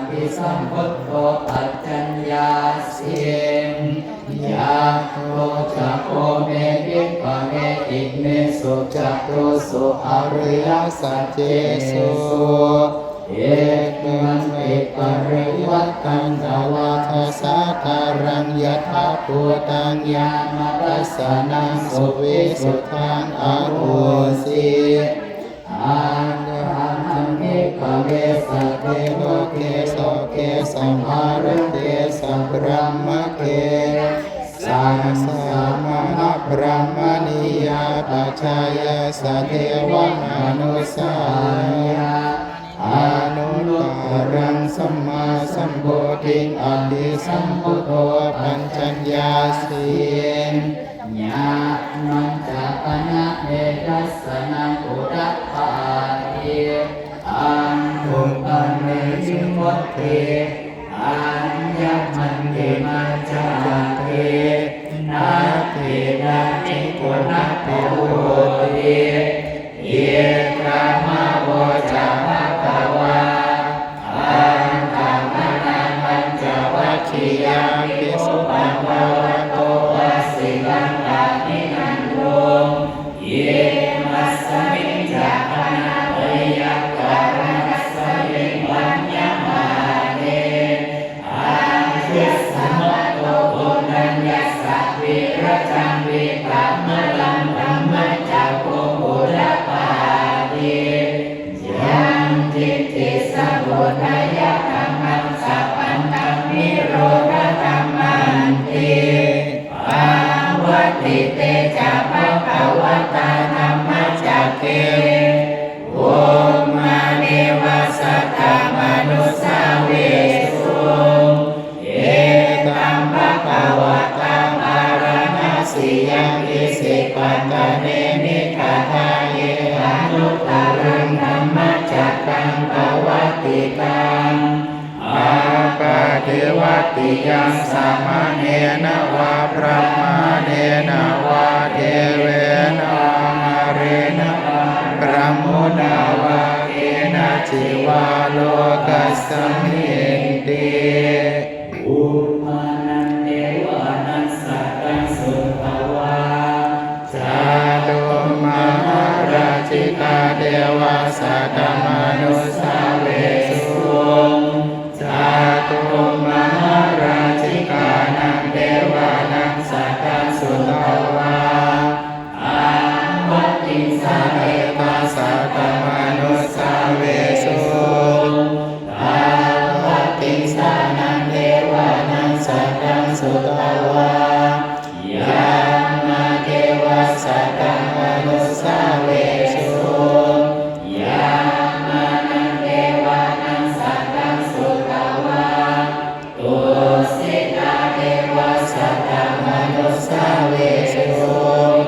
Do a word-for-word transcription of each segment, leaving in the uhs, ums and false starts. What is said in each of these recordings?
Sambuddho paccaññāsiṃ. Yato ca kho me bhikkhave imesu catūsu ariyasaccesu ekampi parivaṭṭaṃ dvādasādharaṃ yathābhūtaṃ ñāṇadassanaṃ suvisuddhaṃ ahosi. Attahaṃ bhikkhave sabbe loke soke samārake sabrahmake sassamaṇabrāhmaṇiyā pajāya sadevamanussāya anuttaraṃ sammāsambodhiṃ abhisambuddho paccaññāsiṃ. Ñāṇañca pana me dassanaṃ udapādi, aññupameyi mutti, aññamantimā cāti, natthi kiñci punabbhavoti. Idamavoca bhagavā. Attamanā pañcavaggiyā bhikkhūpamādato vāsitaṃ abhinanduṃ. Imasmiñca pana veyyākaraṇasmiṃ bhaññamāne āyasmato koṇḍaññassa virajaṃ vītamalaṃ dhammacakkhuṃ udapādi. Yaṅkiñci samudayadhammaṃ sabbantaṃ nirodhadhammanti. Pavattite ca bhagavatā dhammacakke bhummāni vā saddamanussāvesuṃ. Etaṃ bhagavatā bārāṇasiyaṃ isipatane migadāye anuttaraṃ dhammacakkaṃ pavattitaṃ appaṭivattiyaṃ samaṇena vā brāhmaṇena vā devena vā mārena vā brahmunā vā kenaci vā lokasminti. Bhummānaṃ devānaṃ saddaṃ sutvā cātummahārājikā devā saddamanussāvesuṃ. Cātummahārājikānaṃ devānaṃ saddaṃ sutvā āvatiṃsā devā saddamanussāvesuṃ. Āvatiṃsānaṃ devānaṃ saddaṃ sutvā yāmā devā saddamanussāvesuṃ. Yāmānaṃ devānaṃ saddaṃ sutvā tusitā devā saddamanussāvesuṃ.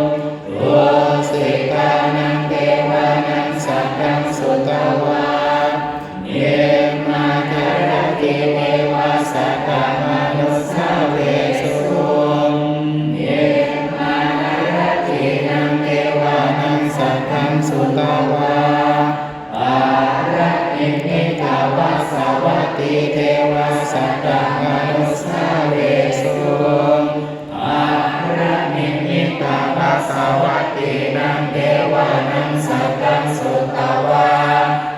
Tusitānaṃ devānaṃ saddaṃ sutvā nimmānaratī devā saddamanussāvesuṃ. Nimmānaratīnaṃ devānaṃ saddaṃ sutvā paranimmitavasavattī devā saddamanussāvesuṃ. Paranimmitavasavattīnaṃ devānaṃ saddaṃ sutvā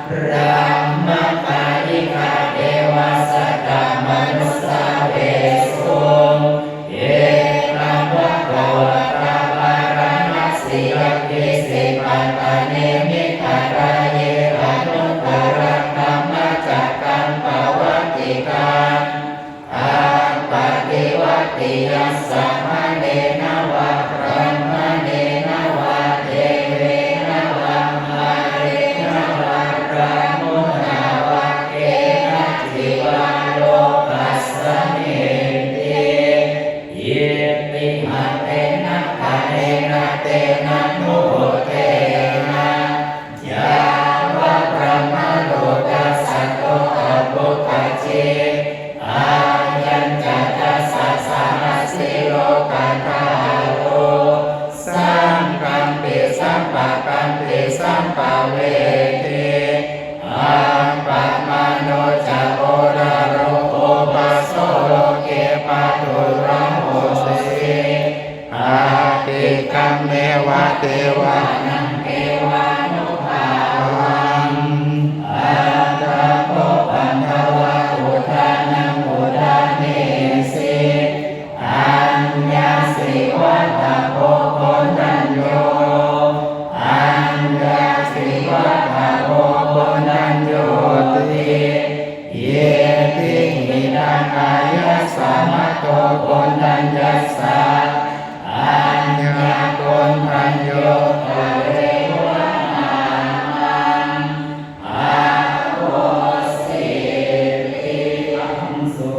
brahmakāyikā devā saddamanussāvesuṃ. Etaṃ bhagavatā bārāṇasiyaṃ isipatane migadāye anuttaraṃ dhammacakkaṃ pavattitaṃ appaṭivattiyaṃ samaṇena vā brāhmaṇena